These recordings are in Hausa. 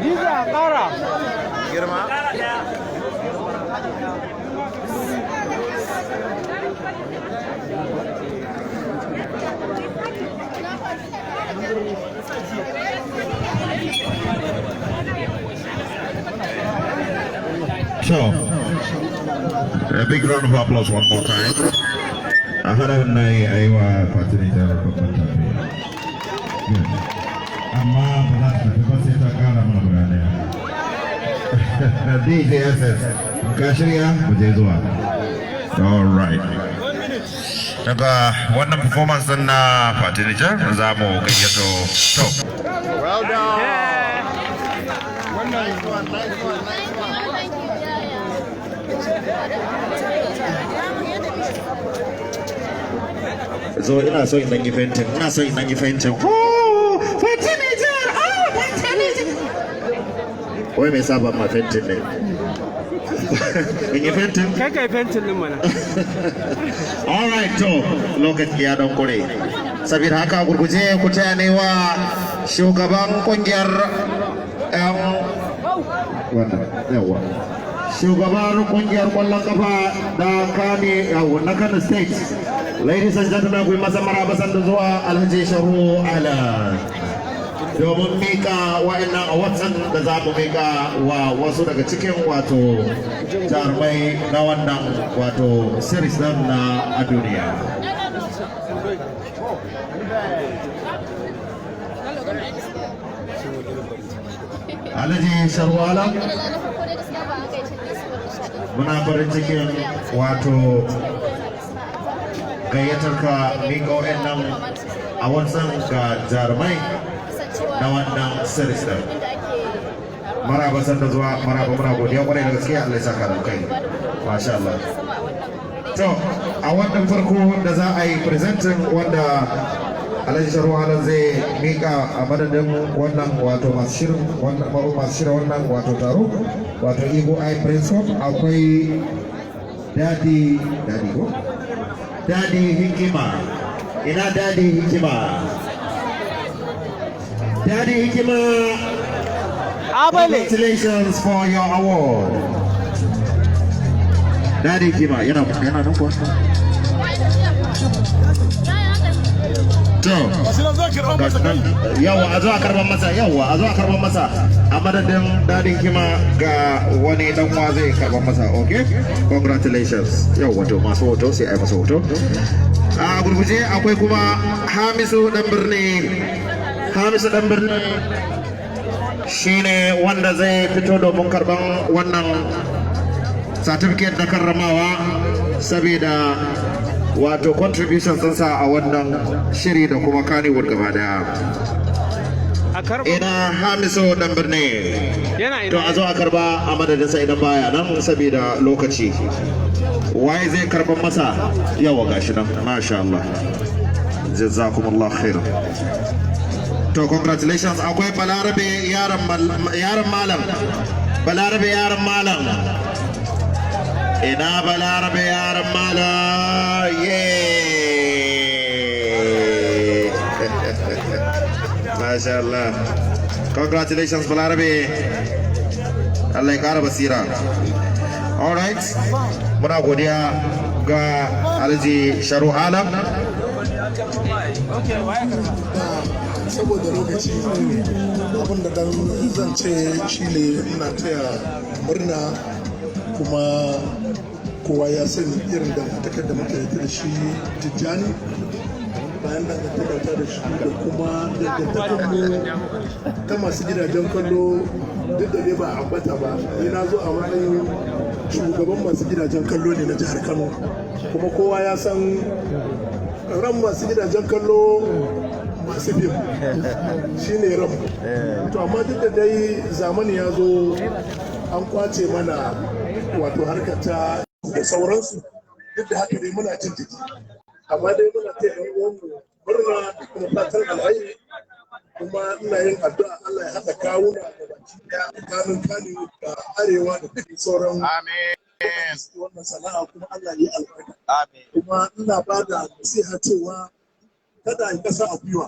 Giza ƙara. Girma. So, a big round of applause one more time. A haɗa na yi a yi wa Fati Nijar babban tafi. Good. Amma ba za ta tafi ba sai ta ƙara mana guda ɗaya. DJSS, ka shirya mu je zuwa. All right. Daga wannan performance din na Fati Nijar za mu gayyato to. Well done. Nice one, nice one, nice one. Zo, ina so in dan yi fentin, ina so in dan yi fentin. Oh, Fati Nijar, oh, Fati Nijar. Wai me yasa ban ma fentin ne? In yi fentin? Kai kai fentin din mana. All right, to lokaci ya dan kure. Saboda haka, gurguje ku taya ne wa shugaban kungiyar yan wannan, yawa. Shugaban kungiyar kwallon kafa da Kano, yawa, na Kano State. Ladies and gentlemen, ku yi masa maraba da zuwa, Alhaji Sharu Ala. Domin mika wa'annan awards da za mu mika wa wasu daga cikin wato jarumai na wannan wato series din na a duniya. Alhaji Sharwala, muna farin cikin wato gayyatar ka mika wa'annan awards ga jarumai na wannan series din. Maraba san da zuwa, maraba, muna godiya kwarai da gaske. Allah ya saka da kai, masha Allah. To, a wannan farko da za a yi presenting, wanda Alhaji Sharu zai mika a madadin wannan wato masu shirin wannan, masu shirin wannan wato taro, wato Eagle Eye Prince Cup, akwai Dadi, Dadi ko Dadi Hikima. Ina Dadi Hikima? Dadi Hikima. Abale. Congratulations for your award. Daddy Hikima, yana nan kuwa? To, yawa, a zo a karban masa, yawa, a zo a karban masa. A madadin Daddy Hikima, ga wani dan uwa zai karban masa, okay? Congratulations. Yawa, to masu hoto sai ai masa hoto. A gurguje akwai kuma Hamisu Dan Birni. Hamisu Dan Birni shine wanda zai fito domin karban wannan certificate na karramawa saboda wato contribution ɗinsa a wannan shiri da kuma Kannywood gaba daya. A Karba. Ina Hamisu Dan Birni? Yana To, ina? a zo a karba a madadinsa idan baya nan saboda lokaci. Waye zai karban masa? Yawa, gashi nan, masha Allah, jazakumullah khair. To, congratulations. Akwai Balarabe Yaron Malam. Balarabe Yaron Malam, ina Balarabe Yaron Malam? Yeah, masha Allah, congratulations, Balarabe. Allah ya kara basira. Alright, muna godiya ga Alhaji Sharu Alam. Saboda lokaci, abin da dan zan ce shine ina taya murna, kuma kowa ya sani irin dangantakar da muke da shi Tijjani, bayan dangantaka ta da shi da kuma dangantakar mu ta masu gidajen kallo. Duk da dai ba a ambata ba, ni na zo a matsayin shugaban masu gidajen kallo ne na jihar Kano, kuma kowa ya san ran masu gidajen kallo, masu fim shine ran. To, amma duk da dai zamani ya zo an kwace mana wato harkar ta da sauransu, duk da haka dai muna jin jiki, amma dai muna taya yan uwanmu murna da kuma fatan alheri, kuma ina yin addu'a Allah ya haɗa kawuna da baki ɗaya tsakanin Kano da Arewa da duk sauran wannan sana'a, kuma Allah ya yi albarka. Kuma ina ba da nasiha cewa kada a yi kasa a gwiwa,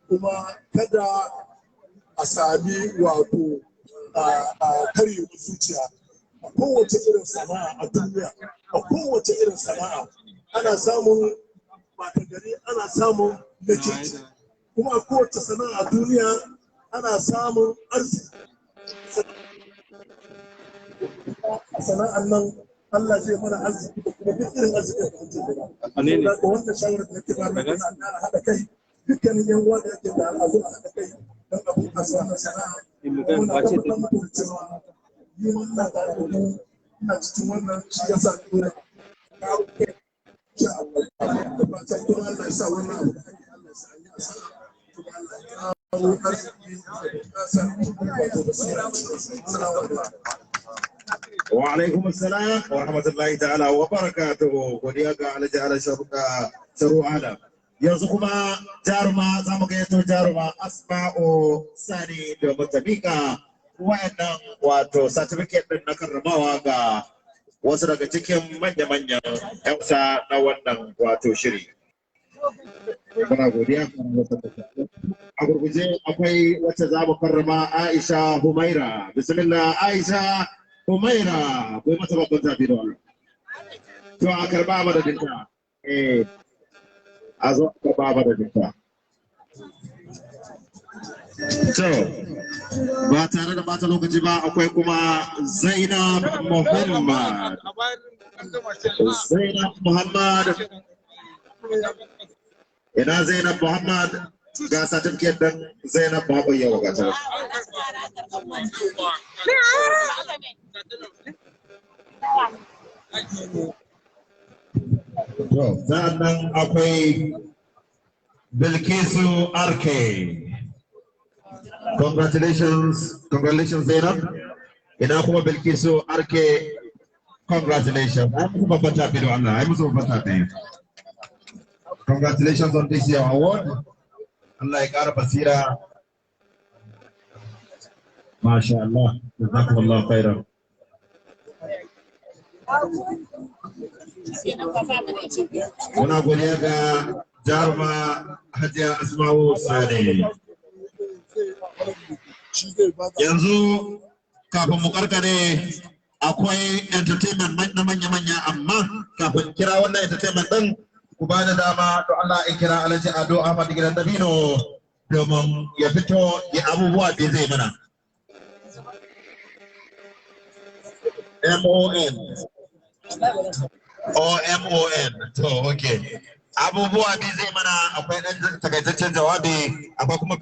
kuma kada a sami wato a karyewar zuciya. A kowace irin sana'a a duniya, a kowace irin sana'a, ana samun ɓata gari, ana samun na kirki, kuma a kowace sana'a a duniya ana samun arziki. A sana'an nan Allah zai mana arziki da kuma duk irin arzikin da muke nema. Ne? Saboda haka wannan shawarar da nake bayarwa tana ƙara haɗa kai, dukkanin yan uwa da yake da a zo a haɗa kai don a bunƙasa wannan sana'a. Muna tabbatar muku da cewa ni ma ina tare da ku, ina cikin wannan, shi yasa ni dole kawo kai, insha Allah. Da fatan kuma Allah ya sa wannan abu da ake, Allah ya sa an yi asara, kuma Allah ya kawo arziki da bunƙasa wato basira. Assalamu alaikum. Wa alaikum assalam wa rahmatullahi ta'ala wa barakatuhu. Godiya ga Alhaji Ala Sharu Adam. Yanzu kuma jaruma za mu gayyato, jaruma Asma'u Sani, domin ta mika wayannan wato certificate din na karramawa ga wasu daga cikin manya-manyan 'yan wasa na wannan wato shiri. Muna godiya. A gurguje, akwai wacce za mu karrama, Aisha Humaira. Bismillah, Aisha Humaira, akwai mata babban tafi da wannan. To, a karba madadinta. Eh, a zo a karba madadinta. To, ba tare da bata lokaci ba, akwai kuma Zainab Muhammad. Zainab Muhammad. Ina Zainab Muhammad? Ga certificate din Zainab Muhammad, yau ga ta. To, sa'an nan akwai Bilkisu RK. Congratulations, congratulations, Zainab. Ina kuma Bilkisu RK, congratulations. Ai musu babban tafi da Allah, ai musu babban tafi. Congratulations on this year award. Allah ya ƙara basira. Masha Allah, jazakumullahu khairan. Muna godiya ga jaruma Hajiya Asma'u Sani. Yanzu kafin mu karkare, akwai entertainment na manya-manya, amma kafin kira wannan entertainment din, ku bani dama to Allah in kira Alhaji Ado Ahmad Gidan Dabino domin ya fito ya abubuwa da zai mana. MON. O MON. To, okay. Abubuwa biyu zai mana, akwai ɗan takaitaccen jawabi, akwai kuma